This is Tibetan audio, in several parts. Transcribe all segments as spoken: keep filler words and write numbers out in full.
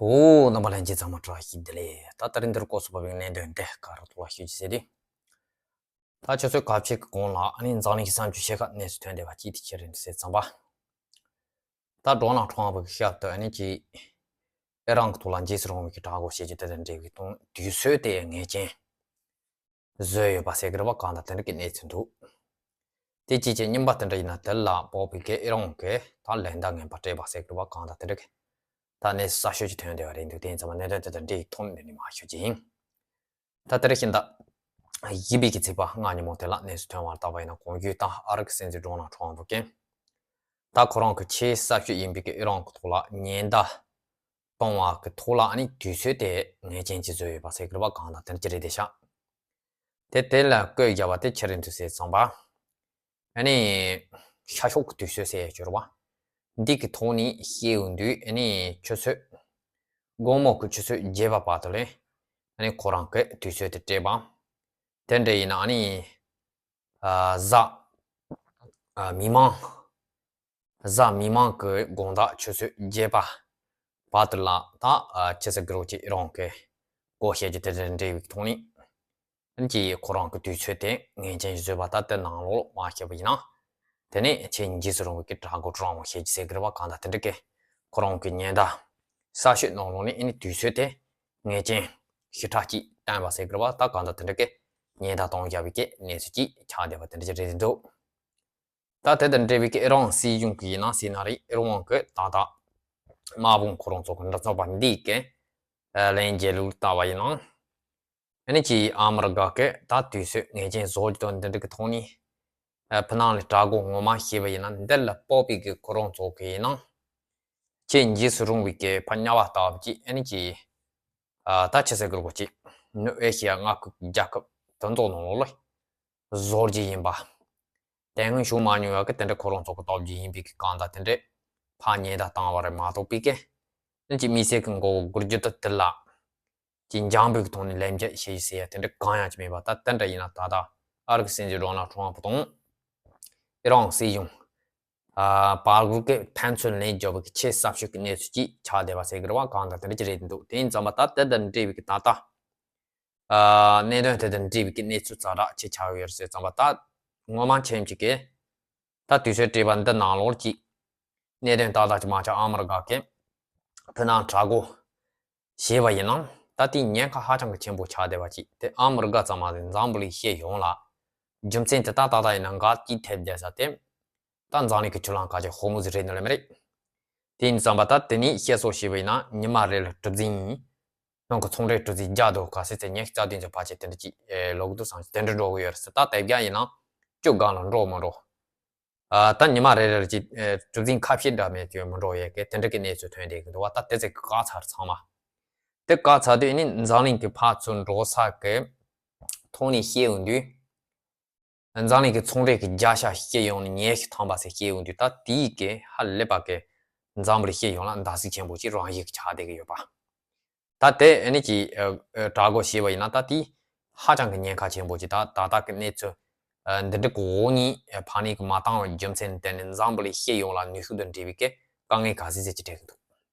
ཨོ། རྣམ་པ་ལྷན་རྒྱས་ཚང་མ་བཀྲ་ཤིས་བདེ་ལེགས། ད་ད་རིང་འདིར་སྐོར་སུ་བབས་པའི་གནད་དོན་དེ་ག་རེ་ཐོག་ལ་ཞུ་རྒྱུ་ཟེར་དུས། ད་ཆུ་ཚོད་ཁ་ཕྱེད་ཀྱི་གོང་ལ་ཨ་ནི་འཛམ་གླིང་གི་བསམ་སྤྱོད་ཆེ་ཁག་གནས་སུ་ཐོན་བསྡད་པ་གཅིག་དེ་ཅི་རེད་ཟེར་ཙམ་པ། ད་ཌོ་ནལ་ཁྲམ་ཕུ་གི་ཞབས་ཏོག་ཨ་ནི་ཅིག་ཨི་རན་གྱི་ཐོག་ལ་འཇིགས་སུ་རུང་བའི་གི་དྲག་རྒོལ་བྱེད་རྒྱུ་དེ་དང་འབྲེལ་བའི་དུས་ཚོད་དེ་ངེས་ཅན་བཟོས་ཡོད་པ་ཟེར་གི་རེད་པ། གང་ལྟར་དེ་འདྲ་གི་གནས་ཚུལ་འདུག་དེ་གཅིག་བྱས། གཉིས་པ་དེ་འདྲ་ཡིན་ན་དེ་ལ་དཔག་པའི་གི་ཨི་རན་གྱིས་ད་ལན་དང་ངན་པ་སྤྲད་པ་ཟེར་གི་རེད་པ། གང་ལྟར་དེ་འདྲ་གི་ད་གནས་ཚུལ་གསར་ཤོས་ཅིག་ཐོན་བསྡད་པ་རེད་འདུག་དེ་ཡིན་ཙང་མ་གནད་དོན་དེ་དང་འབྲེལ་བའི་ཐོག་ནས་འདི་ནས་མར་ཞུ་རྒྱུ་ཡིན། ད་དེ་རིང་ཤིང་རྟ་བཞི་པའི་གི་ཚེས་པ་ལྔ་ཉིན་མོ་དེ་ལ་གནས་ཚུལ་ཐོན་པར་བལྟས་པ་ཡིན་ན། གོང་ཞུས་ལྟར་ཨ་རི་གི་སྲིད་འཛིན་ཌོ་ནལ་ཁྲམ་ཕུ་གིས་ད་ཁོ་རང་གི་ཆེས་གསར་ཤོས་ཡིན་པའི་གི་ཨི་རན་གྱི་ཐོག་ལ་ཉེན་བརྡ་གཏོང་བ་གི་ཐོག་ལ་ཨ་ནི་དུས་ཚོད་དེ་ངེས་ཅན་ཅིག་བཟོས་ཡོད་པ་ཟེར་གི་རེད་པ། གང་ལྟར་དེ་འདྲ་ཅིག་རེད་བསྡད་ཤག་དེ་དེ་ལ་བཀོད་བཞག་པ་དེ་ཅི་རེད་འདུག་ཟེར་ཙམ་པ། ཨ་ནི་ཤར་ཕྱོགས་ཀྱི་དུས་ཚོད་ཟེར་ཡ་ཅིག་ཡོད་རེད་པ། འདི་གི་ཐོག་ནས་བཤད་ཡོང་དུས་ཨ་ནི་ཆུ་ཚོད་དགོང་མོ་གི་ཆུ་ཚོད་བརྒྱད་པ་བར་དུ་ལ་ཨ་ནི་ཁོ་རང་གི་དུས་ཚོད་དེ་སྤྲད་པ། དེ་འདྲ་ཡིན་ན་ཨ་ནི་ཨ་གཟའ་ཨ་མིག་དམར། གཟའ་མིག་དམར་གྱི་དགོང་དག་ཆུ་ཚོད་བརྒྱད་པ་བར་དུ་ལ་ད་ཨ་ཆི་ཟེར་གི་རེད་པ། ཅིག་ཨི་རན་གྱིས་སྒོ་ཕྱེ་རྒྱུ་དེ་དང་འབྲེལ་བའི་ཐོག་ནས་ཨ་ནི་ཅིག་ཁོ་རང་གི་དུས་ཚོད་དེ་ངེས་ཅན་ཞིག་བཟོས་པ། ད་དེ་ནང་ལོགས་མར་བཤད་པ་ཡིན་ན། དེ་ནས་ཆེས་འཇིགས་སུ་རུང་བའི་གི་དྲག་རྒོལ་སྤྲད་ཡོང་བ་བྱེད་རྒྱུ་ཟེར་གི་རེད་པ། གང་ལྟར་དེ་འདྲ་གི་ཁོ་རང་གི་ཉེན་བརྡ་གསར་ཤོས་ནང་ལོགས་ནས་ཨ་ནི་དུས་ཚོད་དེ་ངེས་ཅན་ཞེ་དྲག་ཅིག་བཏོན་པ་ཟེར་གི་རེད་པ། ད་གང་ལྟར་དེ་འདྲ་གི་ཉེན་བརྡ་གཏོང་བཞག་པའི་གི་གནས་ཚུལ་ཅིག་ཆགས་བསྡད་པ་དེ་འདྲ་ཅིག་རེད་འདུག་ད་དེ་དང་འབྲེལ་བའི་གི་ཨི་རན་སྲིད་གཞུང་གི་ཡིན་ན་ཟེར་ན་རེད། ཨི་རན་གྱི་ད་ལྟ་དམག་དཔུང་ཁོ་རང་ཚོ་གི་མགྲིན་ཚབ་པ་འདི་གི་ལན་བརྒྱད་ལུགས་ལྟ་བ་ཡིན་ན། ཨ་ནི་ཅིག་ཨ་མི་རི་ཀ་གི་ད་དུས་ཚོད་ངེས་ཅན་བཟོ་རྒྱུ་དང་འདི་འདྲ་གི་ཐོག་ནས་ཕུ་ནང་ལ་དྲག་རྒོལ་ངོ་མ་བྱས་པ་ཡིན་ན། འདི་ལ་དཔག་པའི་གི་ཁོ་རང་ཚོ་གི་ཡིན་ན་ཆེས་འཇིགས་སུ་རུང་བའི་གི་ཕ་དམྱལ་བ་ལྟ་བུ་ཅིག་ཨ་ནི་ཅིག་ཨ་ད་ཆི་ཟེར་གི་རེད་པ། ཅིག་ནུབ་ཨེ་ཤི་ཡ་མངའ་ཁུལ་རྒྱལ་ཁབ་དེ་ཚོ་ནང་ལོགས་ལ་བཟོ་རྒྱུ་ཡིན་པ། དེ་སྔོན་བྱུང་མ་མྱོང་བ་གི་དེ་འདྲ་ཁོ་རང་ཚོ་གི་སྟོབས་ཀྱིས་ཡིན་པའི་གི་གང་ལྟར་དེ་འདྲ་ཕར་ཉེན་བརྡ་བཏང་བ་རེད་མ་གཏོགས་པའི་གི་ཨ་ནི་ཅིག་དམིགས་བསལ་གི་མགོ་སྒུར་རྒྱུ་དེ་དེ་ལ་ཅིག་འཇམ་པོའི་གི་ཐོག་ནས་ལན་འཇལ་བྱེད་ཟེར་ཡ་དེ་འདྲ་གང་ཡང་ཅིག་མེད་པ། ད་དེ་འདྲ་ཡིན་ན་ད་ལྟ་ཨ་རི་གི་སྲིད་འཛིན་ཌོ་ནལ་ཊམ་ཕུ་དང་ཨི་རན་སྲིད་གཞུང་ཨ་བར་གྱི་ཕན་ཚུན་ལན་རྒྱག་པའི་གི་ཆེས་གསར་ཤོས་ཀྱི་གནས་ཚུལ་ཅིག་ཆགས་བསྡད་པ་ཟེར་གི་རེད་པ། གང་ལྟར་དེ་འདྲ་ཅིག་རེད་འདུག་དེ་ཡིན་ཙམ་པ་ད་དེ་དང་འབྲེལ་བའི་གི་ད་ལྟ་ཨ་གནད་དོན་དེ་དང་འབྲེལ་བའི་གི་གནས་ཚུལ་ཛ་དྲག་ཅིག་ཆགས་ཡོད་རེད་ཟེར་ཙམ་པ། ད་ངོ་མ་མཁྱེན་ཅིག་གི་ད་དུས་ཚོད་སྤྲད་པ་འདི་ནང་ལོགས་ཀྱི་གནད་དོན་ཏག་ཏག་ཅིག་མ་ཆགས། ཨ་མི་རི་ཀ་གིས་ཕུ་ནང་དྲག་རྒོལ་བྱས་པ་ཡིན་ན་ད་དེའི་ཉེན་ཁ་ཧ་ཅང་གི་ཆེན་པོ་ཆགས་བསྡད་པ་ཅིག་དེ་ཨ་མི་རི་ཀ་ཙམ་མ་ཟད་འཛམ་བུ་གླིང་སྤྱི་ཡོངས་ལ་རྒྱུ་མཚན་དེ་ད་ཏག་ཏག་ཡིན་ན་འགག་ཅིག་ཐེབས་བསྡད་ས་དེ་ད་འཛམ་གླིང་གི་ཆུ་ལམ་ཁ་ཆེ་ཧོར་མུ་ཛི་རེད་ནི་ལེ་མི་རེད། དེ་ཡིན་ཙམ་པ་ད་དེ་ནས་བཤད་སྲོལ་བྱས་པ་ཡིན་ན་ཉི་མ་རེ་ལ་གྲུ་གཟིངས་ནང་གི་ཚོང་འབྲེལ་གྲུ་གཟིངས་བརྒྱ་དང་ག་ཚོད་ཚོད་ཉི་ཤུ་རྩ་བདུན་ཚོད་ཕལ་ཆེར་དེ་འདྲ་ཅིག་ལོག་འདུག་བསམ། དེ་འདྲ་འགྲོ་གི་ཡོད་རེད་ཟེར། ད་དེ་བརྒྱ་ཡིན་ན་བཅུ་སྒང་ལ་འགྲོ་མི་འགྲོ། ཨ་ད་ཉི་མ་རེ་རེར་ཅིག་ཨེ་གྲུ་གཟིངས་ཁ་ཕྱེད་འདྲ་མེད་ཅིག་མི་འགྲོ་ཡས་གི་དེ་འདྲ་གི་གནས་ཚུལ་ཐོན་བསྡད་ཀྱི་འདུག་བ། ད་དེ་ཚོ་གི་བཀག་ཚར་ཚང་མ། དེ་བཀག་ཚར་དུས་ཨ་ནི་འཛམ་གླིང་གི་ཕར་ཚུར་འགྲོ་ས་གི་ཐོག་ནས་བཤད་ཡོང་དུས། འཛམ་གླིང་གི་ཚོང་འབྲེལ་གྱི་བརྒྱ་ཆ་སྤྱི་ཡོངས་ནས་ཉི་ཤུ་ཐམ་པ་ཟེར་བཤད་ཡོང་དུས། ད་དེའི་གི་ཧ་ལས་པ་གི་འཛམ་བུ་གླིང་སྤྱི་ཡོངས་ལ་བརྡབ་གསིག་ཆེན་པོ་ཅིག་རང་བཞིན་གྱིས་ཆགས་བསྡད་ཀྱི་ཡོད་པ། ད་དེ་ཨ་ནི་ཅིག་ཨ་ཨ་དྲག་རྒོལ་བྱས་པ་ཡིན་ན་ད་དེ་ཧ་ཅང་གི་ཉེན་ཁ་ཆེན་པོ་ཅིག་ད་ད་ལྟ་གི་གནས་ཚུལ་ཨ་འདི་འདྲ་གི་འོག་ནས་ཨ་ཕར་ནས་གི་མ་བཏང་བའི་རྒྱུ་མཚན་དེ་ནི་འཛམ་བུ་གླིང་སྤྱི་ཡོངས་ལ་ནུས་ཤུགས་དང་འབྲེལ་བའི་གི་དཀའ་ངལ་ག་ཚོད་ཚོད་ཅིག་འཕྲད་ཀྱི་འདུག་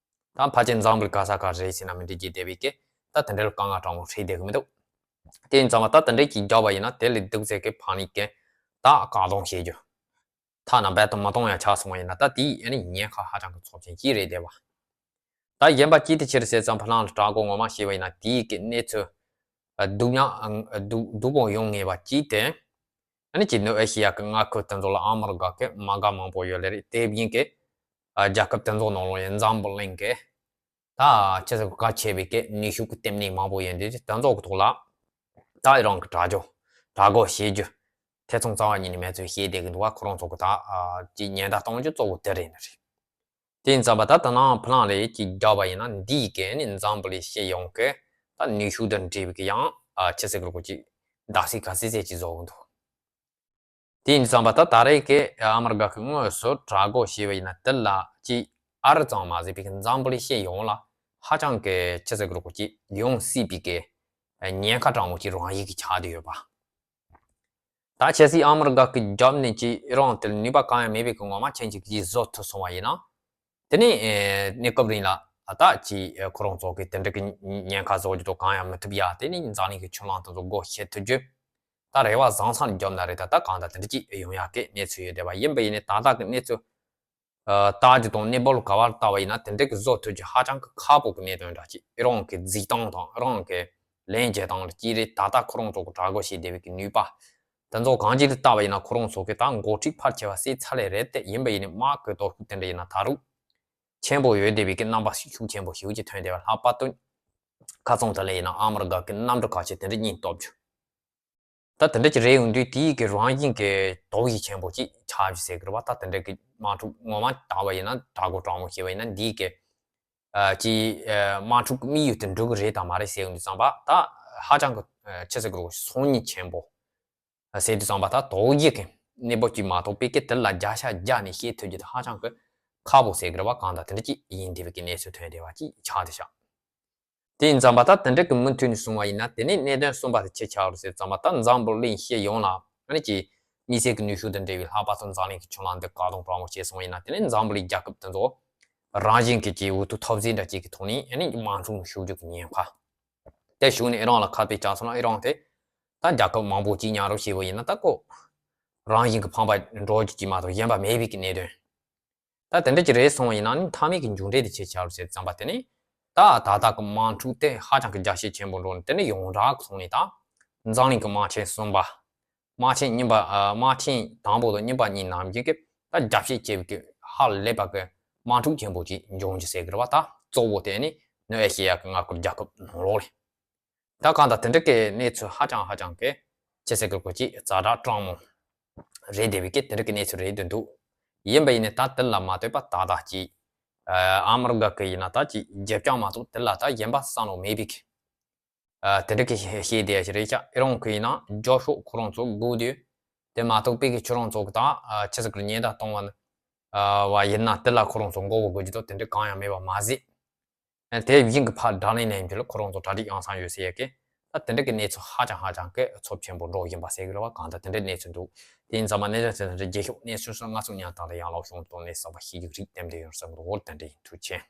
ད་ཕལ་ཆེར་འཛམ་བུ་གླིང་ག་ས་ག་རེད་ཟེར་ན་མི་འགྲིག་གི་བསྡད་པའི་གི་ད་དེ་འདྲ་ལ་དཀའ་ངལ་དྲག་མོ་འཕྲད་བསྡད་ཀྱི་མི་འདུག་དེ་ཡིན་ཙང་མ་ད་དེ་འདྲ་ཅིག་བརྒྱབ་པ་ཡིན་ན་དེ་ལས་སྡུག་ཚད་ཀྱི་ཕར་ནས་གི་ད་བཀག་སྡོམ་བྱེད་རྒྱུ། ཐ་ན་རྦད་དེ་མ་གཏོང་ཡ་ཆགས་སོང་བ་ཡིན་ན་ད་དེའི་ཨ་ནི་ཉེན་ཁ་ཧ་ཅང་གི་ཚབས་ཆེན་ཅིག་རེད་བསྡད་པ། ད་གཞན་པ་ཅིག་དེ་ཕྱིར་ཟེར་ཙང་ཕུ་ནང་ལ་དྲག་རྒོལ་ངོ་མ་བྱས་པ་ཡིན་ན་དེའི་གི་གནས་ཚུལ་ཨ་སྡུག་ཉག་ཨ་སྡུག་སྡུག་པོ་ཡོང་ངེས་པ་ཅིག་དེ། ཨ་ནི་ཅིག་ནུབ་ཨེ་ཤི་ཡ་གི་མངའ་ཁུལ་དེ་ཚོ་ལ་ཨ་མི་རི་ཀ་གི་དམག་སྒར་མང་པོ་ཡོད་ལེ་རེད། དེ་བཞིན་གི་ཨ་རྒྱལ་ཁབ་དེ་ཚོ་ནང་ལོགས་ཡང་འཛམ་བུ་གླིང་གི་ད་ཆེས་གལ་ཆེ་བའི་གི་ནུས་ཤུགས་ཀྱི་ལྟེ་གནས་མང་པོ་ཡོད་འདུག་དེ་ཚོ་གི་ཐོག་ལ་ད་ཨི་རན་གྱི་དྲག་རྒོལ་དྲག་རྒོལ་བྱེད་རྒྱུ་ཐེ་ཚོམ་རྩ་བ་ཉིད་ནས་མེད་ཚུལ་བཤད་བསྡད་ཀྱི་འདུག་བ། ཁོ་རང་ཚོ་གི་ད་ཨ་ཅིག་ཉེན་བརྡ་གཏོང་རྒྱུ་གཙོ་བོ་དེ་རེད་ནི་རེད། དེ་ཡིན་ཙང་མ་ད་ད་ནང་ཕུ་ནང་ལ་ཅིག་བརྒྱབ་པ་ཡིན་ན་འདིའི་གི་ནི་འཛམ་བུ་གླིང་སྤྱི་ཡོངས་ཀྱི་ད་ནུས་ཤུགས་དང་འབྲེལ་བའི་གི་ཡང་ཨ་ཆེས་གལ་ཆེ་ཅིག་བརྡབ་གསིག་ག་ཚོད་ཚོད་ཅིག་བཟོ་གི་འདུག་དེ་ཡིན་ཙང་མ་ད་ད་རེས་ཀྱི་ཨ་མི་རི་ཀ་གི་དངོས་སུ་དྲག་རྒོལ་བྱས་པ་ཡིན་ན་དེ་ལ་ཅིག་ཨ་རི་ཙམ་མ་ཟད་པའི་གི་འཛམ་བུ་གླིང་སྤྱི་ཡོངས་ལ་ཧ་ཅང་གི་ཆེས་གལ་ཆེ་ཅིག་ཡོང་སྲིད་པའི་གི་ཉེན་ཁ་དྲག་མོ་ཅིག་རང་བཞིན་གྱིས་ཆགས་བསྡད་ཡོད་པ། ད་ཆབ་སྲིད་ཨ་མི་རི་ཀ་གི་རྒྱབ་ནས་ཀྱི་ཨི་རན་དེར་ནུས་པ་གང་ཡང་མེད་པའི་གི་ངོ་མ་མཁྱེན་ཅིག་གིས་བཟོ་ཐུབ་སོང་བ་ཡིན་ན། དེ་ནས་ཨེ་གནས་སྐབས་རིང་ལ་ ད་ཅི་ཁོ་རང་ཚོ་གི་དེ་འདྲ་གི་ཉེན་ཁ་བཟོ་རྒྱུ་དང་གང་ཡང་མི་ཐུབ་ཡ། དེ་ནི་འཛམ་གླིང་གི་ཆུ་ལམ་དེ་ཚོ་སྒོ་ཕྱེ་ཐུབ་རྒྱུ། ད་རེ་བ་བཟང་ས་ནས་རྒྱོབ་ན་རེད། ད་ད་གང་ལྟར་དེ་འདྲ་ཅིག་ཡོང་ཡག་གི་གནས་ཚུལ་ཡོད་བསྡད་པ་ཡིན་པ་ཡིན་ནའི། ད་ལྟ་གི་གནས་ཚུལ་ལྟ་རྒྱུ་དང་གནས་བབ་ལ་ག་བར་ལྟ་བ་ཡིན་ན། དེ་འདྲ་གི་བཟོ་ཐུབ་རྒྱུ་ཧ་ཅང་གི་ཁག་པོ་གི་གནད་དོན་འདྲ་ཅིག་ཨི་རན་གི་རྫིག་སྟངས་དང་ཨི་རན་གི་ལན་འཇལ་སྟངས་ལ་ཅི་རེད། ད་ལྟ་ཁོ་རང་ཚོ་གི་དྲག་རྒོལ་བྱེད་བསྡད་པའི་གི་ནུས་པ་དེ་ཚོ་གང་ཅིག་ལ་ལྟ་བ་ཡིན་ན། ཁོ་རང་ཚོ་གི་ད་འགོ་ཁྲིད་ཕལ་ཆེ་བ་བསད་ཚར་ལེ་རེད། དེ་ཡིན་པ་ཡིན་ནའི་དམག་གི་སྟོབས་ཤུགས་དེ་འདྲ་ཡིན་ན་ད་རུང་ཆེན་པོ་ཡོད་བསྡད་པའི་གི་རྣམ་པ་ཤུགས་ཆེན་པོ་ཞེ་པོ་ཅིག་ཐོན་བསྡད་པ། ལྷག་པར་དུ་ཁ་སང་དེ་ལ་ཡིན་ན་ཨ་མི་རི་ཀ་གི་གནམ་གྲུ་ཁག་ཅིག་དེ་འདྲ་གཉིས་གཏོར་རྒྱུ། ད་དེ་འདྲ་ཅིག་རེད་ཡོང་དུས་དེའི་གི་རང་བཞིན་གི་དོགས་གཞི་ཆེན་པོ་ཅིག་ཆགས་རྒྱུ་ཟེར་གི་རེད་བ། ད་དེ་འདྲ་གི་དམག་འཁྲུག་ངོ་མ་བཏང་བ་ཡིན་ན། དྲག་རྒོལ་དྲག་མོ་བྱས་པ་ཡིན་ན། འདིའི་གི་ཨ་ཅི་ཨ་དམག་འཁྲུག་གི་དམིགས་ཡུལ་དེ་འགྲུབ་གི་རེད་དང་མ་རེད་ཟེར་ཡོང་དུས་ཙམ་པ། ད་ཧ་ཅང་གི་ཨ་ཅི་ཟེར་གི་རེད། སང་ཉིན་ཆེན་པོ་ཟེར་དུས་ཙམ་པ། ད་དོགས་གཞི་གི་གནས་བབ་ཅིག་མ་གཏོགས་པའི་གི་དེ་ལ་བརྒྱ་ཆ་བརྒྱ་ནས་བཤད་ཐུབ་རྒྱུ་དེ་ཧ་ཅང་གི་ཁག་པོ་ཟེར་གི་རེད་བ། གང་ལྟར་དེ་འདྲ་ཅིག་ཡིན་བསྡད་པའི་གི་གནས་ཚུལ་ཐོན་བསྡད་པ་ཅིག་ཆགས་བསྡད་ཤག་དེ་ཡིན་ཙམ་པ་ད་དེ་འདྲ་གི་མུ་མཐུད་ནས་སོང་བ་ཡིན་ན། དེ་ནས་གནད་དོན་གསུམ་པ་དེ་ཅི་ཆགས་རེད་ཟེར་ཙམ་པ། ད་འཛམ་བུ་གླིང་སྤྱི་ཡོངས་ལ་ཨ་ནི་ཅིག་དམིགས་བསལ་གྱི་ནུས་ཤུགས་དང་འབྲེལ་བའི། ལྷག་པར་དུ་འཛམ་གླིང་གི་ཆུ་ལམ་འདི་བཀག་སྡོམ་དྲག་མོ་བྱས་སོང་བ་ཡིན་ན། དེ་ནས་འཛམ་བུ་གླིང་རྒྱལ་ཁབ་དེ་ཚོ་རང་བཞིན་གྱི་ཅིག་འུ་ཐུག་ཐབས་ཟད་འདྲ་ཅིག་གི་ཐོག་ནས་ཨ་ནི་དམག་འཁྲུག་ནང་ཞུགས་རྒྱུ་གི་ཉེན་ཁ། དེ་གཞུག་ནས་ཨི་རན་ལ་ཁ་གཏད་བཅག་སོང་ན། ཨི་རན་དེ་ད་རྒྱལ་ཁབ་མང་པོ་ཅིག་མཉམ་རུབ་བྱས་པ་ཡིན་ན། ད་ཁོ་རང་བཞིན་གྱི་ཕམ་པ་འགྲོ་རྒྱུ་ཅིག་མ་གཏོགས་གཞན་པ་མེད་པའི་གི་གནད་དོན། ད་དེ་འདྲ་ཅིག་རེད་སོང་བ་ཡིན་ན་ནི། མཐའ་མའི་གི་མཇུག་འབྲས་དེ་ཅི་ཆགས་རེད་ཟེར་ཙམ་པ། དེ་ནི་ད་ད་ལྟ་གི་དམག་འཁྲུག་དེ་ཧ་ཅང་གི་རྒྱ་ཆེ་ཆེན་པོ་འགྲོ་ནས། དེ་ནི་ཡོངས་གྲགས་ཀྱི་ཐོག་ནས་ད་འཛམ་གླིང་གི་དམག་ཆེན་གསུམ་པ། དམག་ཆེན་གཉིས་པ། ཨ་དམག་ཆེན་དང་པོ་དང་གཉིས་པ་གཉིས་ནམ་རྒྱུན་གྱི་ད་རྒྱབ་བཤིག་བྱས་པའི་གི་ཧ་ལས་པ་གི་དམག་འཁྲུག་ཆེན་པོ་ཅིག་འབྱུང་རྒྱུ་ཟེར་གི་རེད་བ། ད་གཙོ་བོ་དེ་ནི་ནུབ་ཨེ་ཤེ་ཡ་གི་མངའ་ཁུལ་རྒྱལ་ཁབ་ནང་ལོགས་རེད། ད་གང་ལྟར་དེ་འདྲ་གི་གནས་ཚུལ་ཧ་ཅང་ཧ་ཅང་གི་ཅི་ཟེར་གི་རེད། ཁོ་ཅིག་ཛ་དྲག་སྤྲང་མོ་རེད་བསྡད་པའི་གི་དེ་འདྲ་གི་གནས་ཚུལ་རེད་འདུག་ཡིན་པ་ཡིན་ནའི་ད་དེ་ལ་མ་ལྟོས་པ་ད་ལྟ་ཅིག་ཨ་ཨ་མི་རི་ཀ་གི་ཡིན་ན་ད་ཅིག་རྒྱབ་སྐྱོར་མ་གཏོགས་དེ་ལ་ད་གཞན་པ་བསམ་བློ་མེད་པའི་གི་ཨ་དེ་འདྲ་གི་བཤད་བསྡད་ཡ་ཞིག་རེད་ཤག་ཨི་རན་གི་ཡིན་ན་རྒྱབ་ཕྱོགས་ཁོ་རང་ཚོ་སྒུག་དུས། དེ་མ་གཏོགས་པའི་གི་ཁྱོད་རང་ཚོ་གི་ད་ཨ་ཅི་ཟེར་གི་རེད། ཉེན་བརྡ་གཏོང་བ་ཨ་བ་ཡིན་ན་དེ་ལ་ཁོ་རང་ཚོ་མགོ་བོ་སྒུར་རྒྱུ་དང་དེ་འདྲ་གང་ཡང་མེད་པ་མ་ཟད། དེ་བཞིན་གྱི་ཕར་དགྲ་ལན་ལེན་རྒྱུ་ལ་ཁོ་རང་ཚོ་གྲ་སྒྲིག་ཡང་སང་ཡོད་ཟེར་ཡ་གི། ད་དེ་འདྲ་གི་གནས་ཚུལ་ཧ་ཅང་ཧ་ཅང་གི་ཚབས་ཆེན་པོ་འགྲོ་བཞིན་པ་ཟེར་གི་རེད་བ། གང་ལྟར་དེ་འདྲའི་གནས་ཚུལ་འདུག་དེ་ཡིན་ཙང་མ་གནས་ཚུལ་དེ་འདྲ་རྒྱལ་ཤོག་གནས་ཚུལ་སོགས་ང་ཚོ་ཉན་སྟངས་དེ་ཡང་ལོག་བྱུང་དོན་ནས་བསམ་པ་ཤེས་རྒྱུ་རིགས་དེ་འདྲ་ཡོང་བསམ་གི་འོར་དེ་འདྲ་ཡིན། ཐུགས་རྗེ་ཆེ།